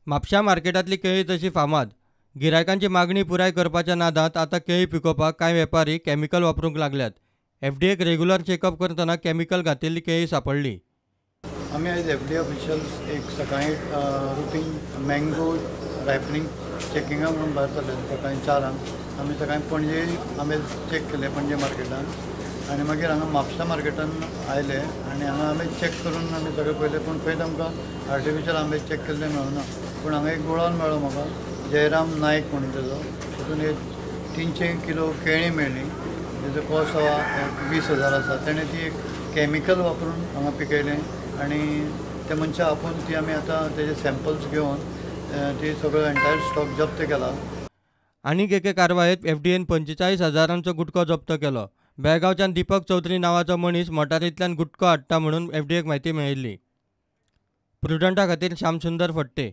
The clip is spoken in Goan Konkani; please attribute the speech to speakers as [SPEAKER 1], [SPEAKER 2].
[SPEAKER 1] म्हापशा मार्केटांतली केळी तशी फामाद. गिरायकांची मागणी पुराय करपाच्या नादांत आतां केळी पिकोवपाक कांय वेपारी केमिकल वापरूंक लागल्यात. एफडीएक रेग्युलर चेकअप करतना केमिकल घातिल्ली केळी सांपडली.
[SPEAKER 2] आमी आयज एफडीए ऑफिशियल्स एक सकाळी रुटीन मँगो रायपनींग चॅकिंगाक म्हणून भायर सरले. सकाळी 4ांक आमी सकाळी पणजे आंबे चॅक केले, पणजे मार्केटान, आनी मागीर हांगा म्हापसा मार्केटान आयले आनी हांगा आमी चॅक करून आमी सगळें पळयलें, पूण खंयच आमकां आर्टिफिशियल आंबे चॅक केल्ले मेळना. पूण हांगा एक गोडावन मेळ्ळो म्हाका, जयराम नायक म्हणून तेजो, तितून एक 300 किलो केळीं मेळ्ळीं, तेजो कॉस्ट 20,000 आसा. तेणें ती एक केमिकल वापरून हांगा पिकयलें आनी ते मनशां आपोवन ती आमी आतां तेजे सॅम्पल्स घेवन ती सगळो एंटायर स्टॉक जप्त केला.
[SPEAKER 1] आनीक एके कारवायेंत एफडीएन 45,000 गुटखो जप्त केलो. बेळगांवच्यान दीपक चौधरी नांवाचो मनीस मोटारींतल्यान गुटखो हाडटा म्हणून एफडीएक म्हायती मेळिल्ली. प्रुडंटा खातीर श्यामसुंदर फडते.